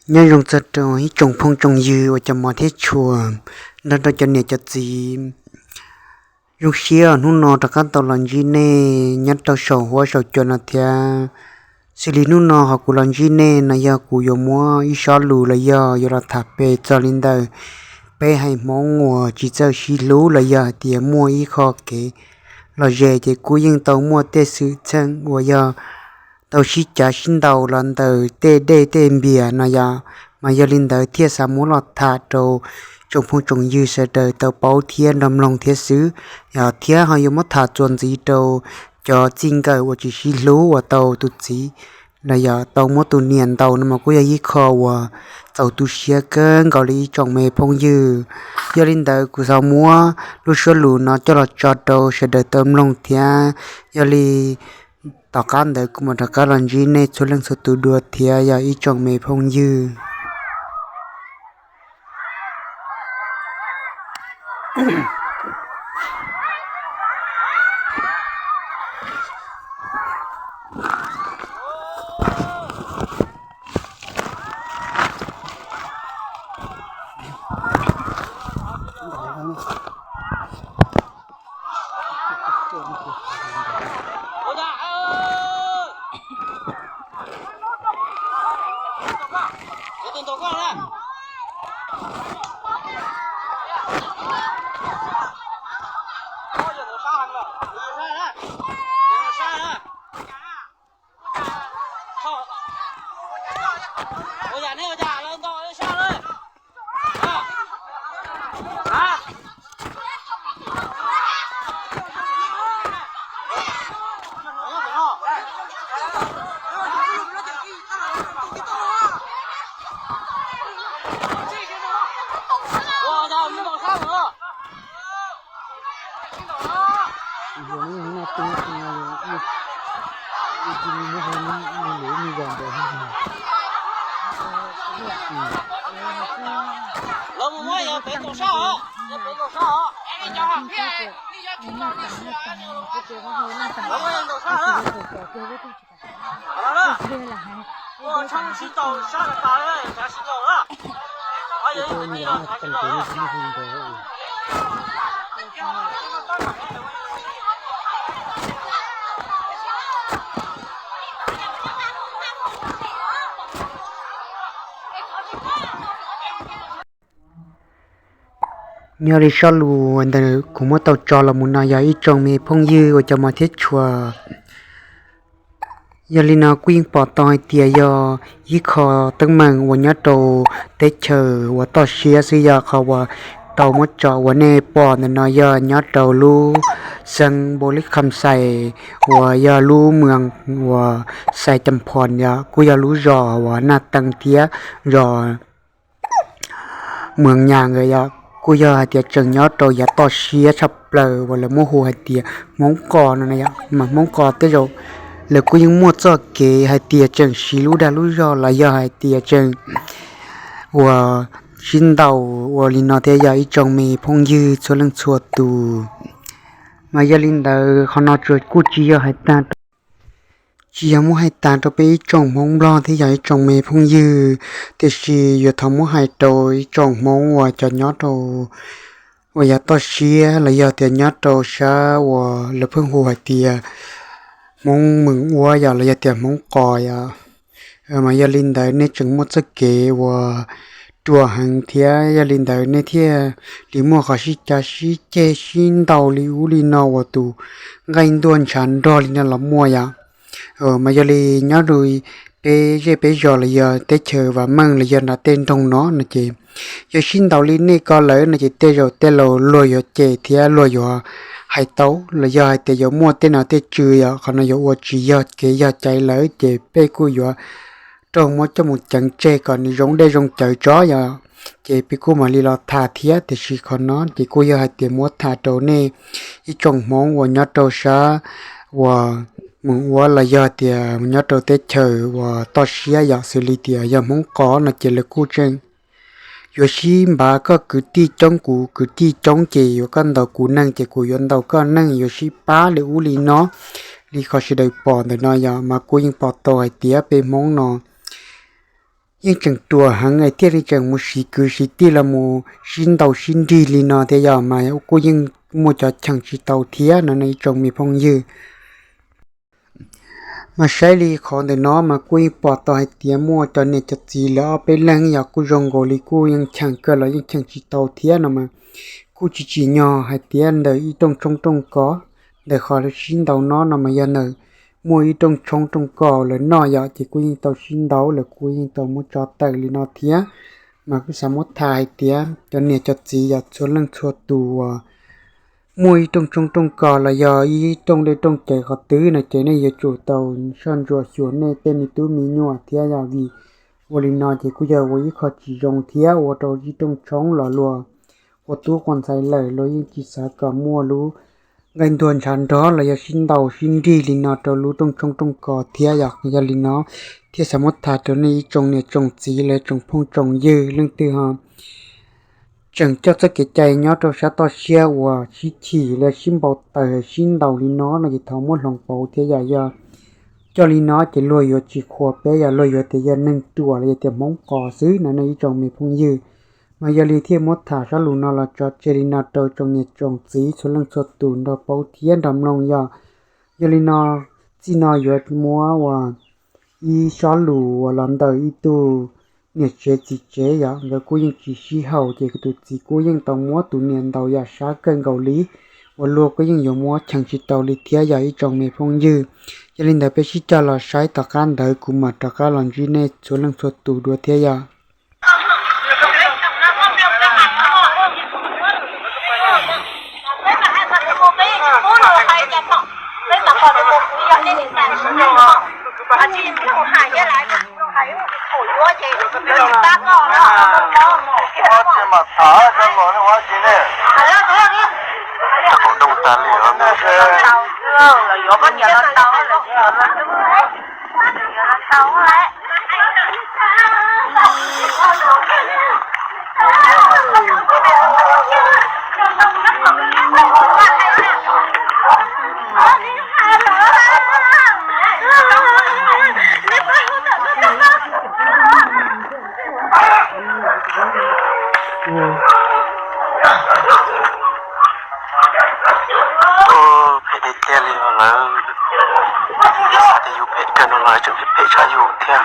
Nyob zoo txog rau ib tsoom phooj tsoom ywg uas cov mos thiab tshua, nrog rau cov niam cov txiv. Zoo siab hnub no rov qab tau los ntsib nej nyob rau saum huab saum cua no thiab. Xws li hnub no ho kuv los ntsib nej no yog kuv yuav muab ib sob lus los yog yuav los tham pem txog li ntawm peb haiv Hmoob uas tsis txawj sib hlub los yog hais tias muaj ib qho kev lom zem ces kuj yeej tau muaj tej xwm txheej uas yog tau sib cav sib ntaus los ntawm tej dej tej npias no yom. Mas yog li ntawd thiaj xav muab los tham rau tsoom phooj tsoom ywg sawv daws tau paub thiab nrog mloog thiab xwb. Yog thiab ho yuav muab tham txuas ntxiv rau cov txij nkawm uas tsis sib hlub uas tau tus txiv los yog tau muab tus niam ntaus no mas kuj yog ib qho uas txaus tu siab kawg nkaus li ib tsoom me phooj ywg. Yog li ntawd kuv xav muab lub suab lus no coj los tso rau sawv daws tau mloog thiab. Yog li tom qab ntawd kuv mam rov qab los ntsib nej txhua leej txhua tus dua thiab yog ib tsoom me phooj ywg. Lawv mus muab yog pem nkaus sab os, yog pem nkaus sab os. Lawv muab yog nkaus sab os. Ua tshab sib ntaus sab tas tas, tsav sib ntaus na. Yog ib tug tij los tsav sib ntaus na. Nyob li sob lus ntawm kuv muab tau tso los mus no yog ib tsoom me phooj ywg uas cov mos thiab tshua. Yog li no kuj yeej pom tau hais tias yog ib qho teeb meem uas nyob rau teb chaws uas toj siab xwb, yog qhov uas tau muab tso uas nej pom ntawm no yog nyob rau lub xeev Npaus Lis Kham Xais uas yog lub moos uas Xais Cam Phom yom, kuj yog lub zos uas Naj Tees thiab zos Mws Nyas nkawd yom, kuj yog hais tias tseem nyob rau yav toj siab tshaj plaws uas lawv muab hu hais tias Hmoob Qos no yom. Mas Hmoob Qos tej zaum lawv kuj yeej muaj txoj kev hais tias tseem siv lub dag lub zog los yog hais tias tseem uas sib ntaus ua li no thiab yog ib tsoom me phooj ywg txhua leej txhua tus. Mas yog li ntawd qhov no tsuas kuj tsis yog hais tag tsis yog muab hais tag rau peb ib tsoom Hmoob Nplog thiab yog ib tsoom me phooj ywg, tiam sis yuav thov muab hais rau ib tsoom Hmoob uas cov nyob rau uas yav toj siab los yog tias nyob rau sab uas lawv pheej hu hais tias Hmoob Mws Uab yom, los yog tias Hmoob Qos yom. Mas yog li ntawd nej tseem muaj txoj kev uas ruam heev thiab yog li ntawd nej thiaj li muaj qhov sib cav sib ceg sib ntaus li ub li no uas tus nqaij ntuag ntshav nrog li no los muaj yom. Mas yog li nyob rau peb zej peb zos los yog teb chaws vam meej los yog nram tej nroog no no ces yog sib ntaus li nej ko lawm no ces tej zaum tej laus luag yuav cem thiab luag yuav hais tau los yog hais tias yuav muaj tej nom tej tswv yom, qhov no yuav ua tsis yog kev yog cai lawm ces peb kuj yuav raug muab coj mus ceev tseg kom nws zoo dej zoo cawv tso yom. Ces peb kuj mam li los tham thiab, tiam sis qhov no ces kuj yog hais tias muab tham rau nej ib tsoom Hmoob uas nyob rau sab uas Mws Uab los yog tias nyob rau teb chaws uas toj siab yom, xws li tias yog Hmoob Qos no ces lawv kuj tseem yuav sib npav, koj kwv tij coob kuv kwv tij coob ces yuav koj ntaus kuv neeg ces kuv yuav ntaus koj neeg, yuav sib pab li ub li no li qhov sawv daws pom ntawm no yom. Mas kuj yeej pom tau hais tias peb Hmoob no yeej tseem ruam heev es thiaj li tseem mus siv kwv siv tij los mus sib ntaus sib nrig li no thiab yog mas kuj yeej muaj cov cheem tsis tau thiab no ne ib tsoom me phooj ywg. Mas saib li qhov ntawm no mas kuj yeej pom tau hais tias muaj cov niam cov txiv lawv ob peb leeg yog kuj zoo nkaus li kuj yeej cheem kawg los yeej cheem tsis tau thiab no mas kuj tsis tsim nyog hais tias ntawm ib rooj tshoob rooj kos, ntawm qhov lawv sib ntaus no no mas yog ntawm muaj ib rooj tshoob rooj kos lawv noj yom ces kuj yeej tau sib ntaus lawv kuj yeej tau muab tso tawm li no thiab. Mas kuj xav muab tham hais tias cov niam cov txiv yog txhua leej txhua tus uas muaj ib rooj tshoob rooj kos los yog ib rooj dej rooj cawv qhov twg no ces nej yuav tsum tau soj ntsuam xyuas nej tej me tub me nyuam thiab yog vim ua li no ces kuj yog ua ib qho tsis zoo thiab ua rau ib rooj tshoob los luag ua tub ua ntxhais lawm luag yeej tsis xav kom muaj lub nqaij ntuag ntshav nrog los yog sib ntaus sib nrig li no rau lub rooj tshoob rooj kos thiab yog, yog li no thiaj xav muab tham rau nej ib tsoom niam tsoom txiv los tsoom phooj tsoom ywg leej twg ho tseem coj txoj kev cai nyob rau sab toj siab uas sib chim los sib npau taws sib ntaus li no no ces thov muab hloov pauv thiab yog, yog coj li no ces luag yuav tsis qhuas peb yog luag yuav tias yog neeg ruam los yog tias Hmoob qos xwb no nej ib tsoom me phooj ywg. Mas yog li thiaj muab tham zaj lus no los tso tseg li no rau tsoom niam tsoom txiv txhua leej txhua tus nrog paub thiab nrog mloog yog. Yog li no txij no yuav muab ua ib zaj lus uas los ntawm ib tug niam tsev txiv tsev yog nkawd kuj yeej tsis sib haum ces tus txiv kuj yeej tau muab tus niam ntaus yam sab kawg nkaus li uas luag kuj yeej yuav muab cheem tsis tau li thiab yog ib tsoom me phooj ywg. Yog li ntawd peb sib cog los saib tom qab ntawd kuv mam rov qab los ntsib nej txhua leej txhua tus dua thiab yog. Phem tiag tiag li lawm, xav tias yus phem kawg no los tseem phem tshaj yus thiab.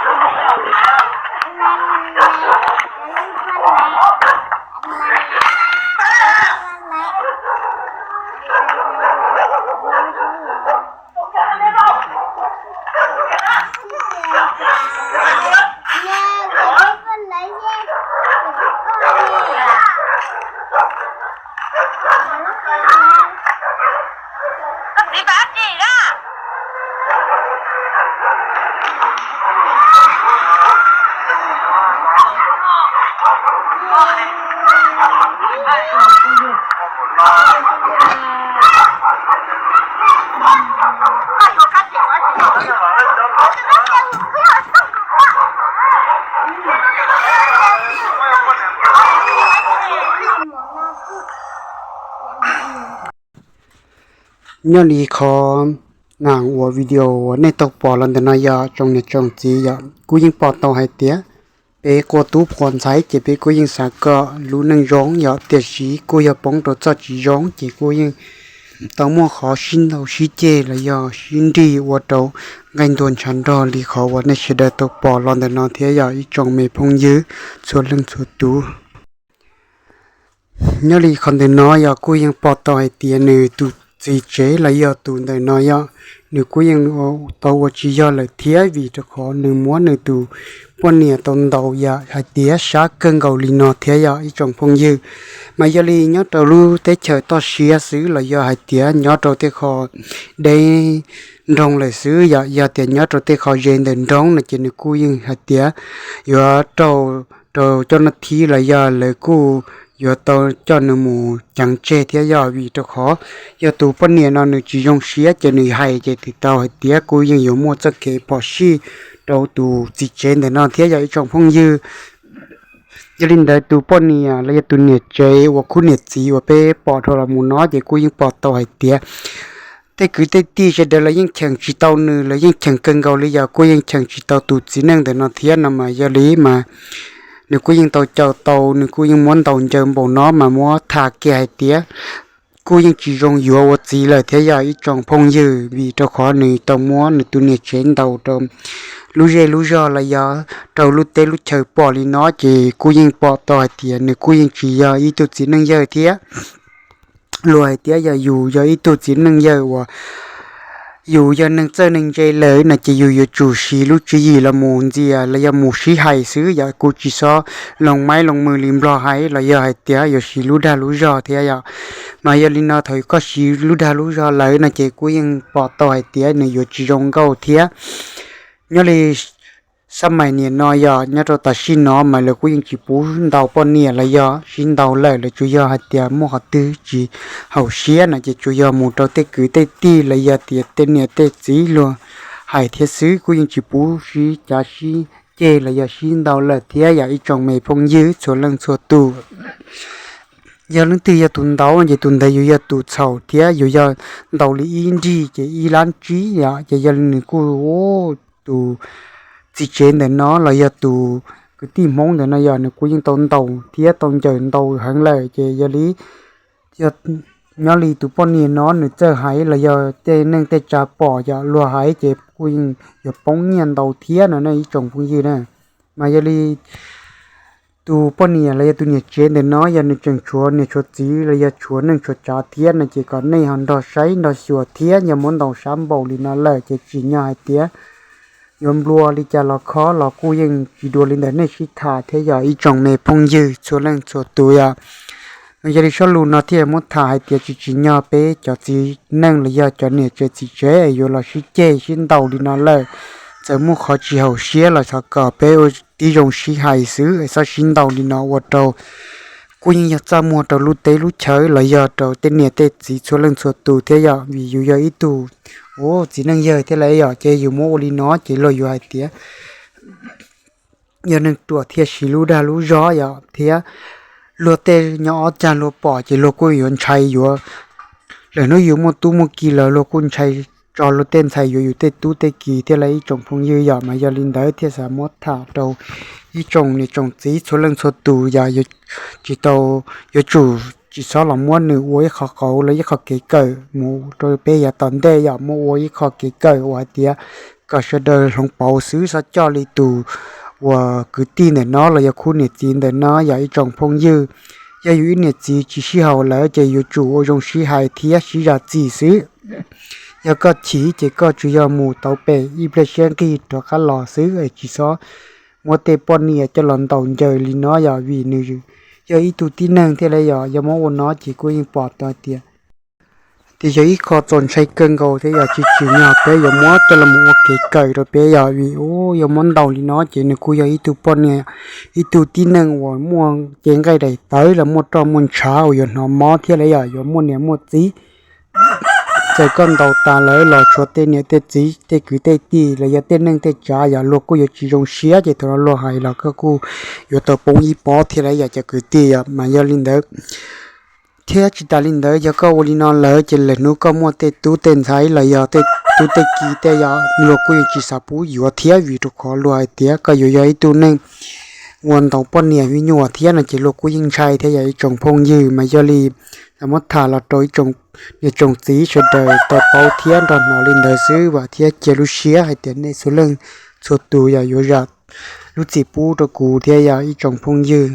Nyob li qhov nas uas video uas nej tau pom los ntawm no yog tsoom niam tsoom txiv yog kuj yeej pom tau hais tias peb quaj tub quaj ntxhais ces peb kuj yeej xav kom lub neej zoo yog tiam sis kuj yog poob rau txoj tsis zoo ces kuj yeej tau muaj qhov sib ntaus sib ceg los yog sib nrig ua rau nqaij ntuag ntshav nrog li qhov uas nej sawv daws tau pom los ntawm no thiab yog ib tsoom me phooj ywg txhua leej txhua tus. Nyob li qhov ntawm no yog kuj yeej pom tau hais tias nws tus txiv tsev los yog tus ntawm no yog nws kuj yeej tau ua tsis yog lawm thiab vim rau qhov nws muab nws tus poj niam tau ntaus yam hais tias sab kawg nkaus li no thiab yog ib tsoom phooj ywg. Mas yog li nyob rau lub teb chaws toj siab xwb los yog hais tias nyob rau tej qho deb nroog lawm xwb yog, yog tias nyob rau tej qho ze ntawm nroog no ces nws kuj yeej hais tias yuav raug rau coj nab thib los yog lawv kuj yuav tau coj nws mus ceev tseg thiab yog vim rau qhov yog tus poj niam no nws tsis zoo siab ces nws hais ces tsis tau hais tias kuj yeej yuav muaj txoj kev phom sij rau tus txiv tsev ntawm no thiab yog ib tsoom phooj ywg. Yog li ntawd tus poj niam los yog tus niam tsev uas khub niam txiv uas peb pom dhau los mus no ces kuj yeej pom tau hais tias tej kwv tej tij sawv daws los yeej cheem tsis tau nws, los yeej cheem kawg nkaus li, yog kuj yeej cheem tsis tau tus txiv neej ntawm no thiab no mas yog li mas nws kuj yeej tau caum tau, nws kuj yeej muab ntaus ncaws npaum no mas muab tham kiag hais tias kuj yeej tsis zoo yuav ua txiv lawm thiab yog ib tsoom phooj ywg, vim rau qhov nws tau muab nws tus niam tsev ntaus rau lub zej lub zog los yog rau lub teb lub chaw pom li no ces kuj yeej pom tau hais tias nws kuj yeej tsis yog ib tug txiv neej yawg thiab. Luag hais tias yog yus yog ib tug txiv neej yawg uas yus yog neeg txawj neeg ntse lawm no ces yus yuav tsum siv lub tswv yim los mus ntxias los yog mus sib hais xwb, yog kuj tsis xob loo maib loo mws li nplog hais los yog hais tias yuav siv lub dag lub zog thiab yom. Mas yog li no thaum koj siv lub dag lub zog lawm no ces kuj yeej pom tau hais tias nws yuav tsis zoo nkauj thiab. Nyob li sab mais niam no yog nyob rau tam sim no mas lawv kuj yeej tsis pub ntaus poj niam los yog sib ntaus lawm, lawv tsuas yog hais tias muaj qhov twg tsis haum siab no ces tsuas yog mus rau tej kwv tej tij los yog tias tej niam tej txiv luag hais thiab xwb, kuj yeej tsis pub sib cav sib ceg los yog sib ntaus lawm thiab yog ib tsoom me phooj ywg txhua leej txhua tus. Yog leej twg yog tus ntaus ces tus ntawd yuav yog tus txhaum thiab yuav yog ntaus li ib nrig ces ib lab tsib yom. Ces yog li nws kuj tus txiv tsev ntawm no los yog tus kwv tij Hmoob ntawm no yog nws kuj yeej tau ntaus thiab tau ncaws ntau heev lawm ces yog li yog nyob li tus poj niam no nws txawj hais los yog tej neej tej tsav pom yog luag hais ces kuj yeej yuav poob nyiaj ntau thiab no ne ib tsoom phooj ywg na. Mas yog li tus poj niam los yog tus niam tsev ntawm no yog nws tseem tshuav niam tshuav txiv los yog tshuav neej tshuav tsav thiab no ces kom nej ho nrog saib nrog xyuas thiab, yog muab ntaus sab npaum li no lawm ces tsim nyog hais tias yuav nplua li cas los khob los kuj yeej tsis dua li ntawm nej sib tham thiab yog ib tsoom me phooj ywg txhua leej txhua tus yom. Yog li zaj lus no thiaj muab tham hais tias tsis tsim nyog peb cov txiv neej los yog cov niam tsev txiv tsev yuav los sib ceg sib ntaus li no lawm. Txawm muaj qhov tsis haum siab los thov kom peb ua tib zoo sib hais xwb, txhob sib ntaus li no ua rau kuj yeej yog txaj muag rau lub teb lub chaw los yog rau tej niam tej txiv txhua leej txhua tus thiab yom. Vim yus yog ib tug txiv neej yawg thiab lawm yom, ces yus muab ua li no ces luag yuav hais tias yog neeg ruam thiaj siv lub dag lub zog yom, thiab luag tej nyob ob cag luag pom ces luag kuj yuav ntshai yuav. Lwm hnub yus muaj tub muaj ki lawm luag kuj ntshai tso luag tej ntxhais yuav yus tej tub tej ki thiab lawm ib tsoom phooj ywg yom. Mas yog li ntawd thiaj xav muab tham rau ib tsoom niam tsoom txiv txhua leej txhua tus yom, yuav tsis tau, yuav tsum tsis txhob los muab nws ua ib qho qauv los ib qho kev kawm mus rau peb yav tom ntej yom, muab ua ib qho kev kawm uas hais tias kom sawv daws hloov pauv xwb, txhob coj li tus uas kwv tij ntawm no los yog khub niam txiv ntawm no yom ib tsoom phooj ywg. Yog yus ib niam txiv tsis sib haum lawm ces yuav tsum ua zoo sib hais thiab sib zam txim xwb. Yog koj chim ces koj tsuas yog mus tau pem ib pliag siab nqig rov qab los xwb, tsis txhob muab tej poj niam coj los ntaus ncaws li no yom, vim nws yog ib tug tib neeg thiab lawm yom. Yog muab ua no ces kuj yeej pom tau tias tias yog ib qho txaus ntshai kawg nkaus thiab yom, tsis tsim nyog peb yuav muab coj los mus ua kev kawm rau peb yom, vim yog muab ntaus li no ces nws kuj yog ib tug poj niam, ib tug tib neeg uas muaj cev nqaij daim tawv los muaj roj muaj ntshav uas yuav hnov mob thiab lawm yom, yuav muaj niam muaj txiv. Txawm koj ntaus tas lawm los tshuav tej niam tej txiv tej kwv tej tij los yog tej neej tej tsav yom, luag kuj yuav tsis zoo siab ces thaum no luag hais los koj kuj yuav tau poob ib pob thiab lawm yom cov kwv tij yom. Mas yog li ntawd thiab tsis tas li ntawd yog koj ua li no lawm ces lwm hnub koj muaj tej tub tej ntxhais los yog tej tub tej ki tej yom, luag kuj yeej tsis xav pub yuav thiab vim rau qhov luag hais tias koj yuav yog ib tug neeg ua ntaus poj niam me nyuam thiab no ces luag kuj yeej ntshai thiab yom ib tsoom phooj ywg. Mas yog li muab tham los rau ib tsoom niam tsoom txiv sawv daws tau paub thiab nrog hnov li ntawd xwb vam thiab cia lub siab hais tias nej txhua leej txhua tus yog yuav zam lub txim pub rau kuv thiab yom ib tsoom phooj ywg.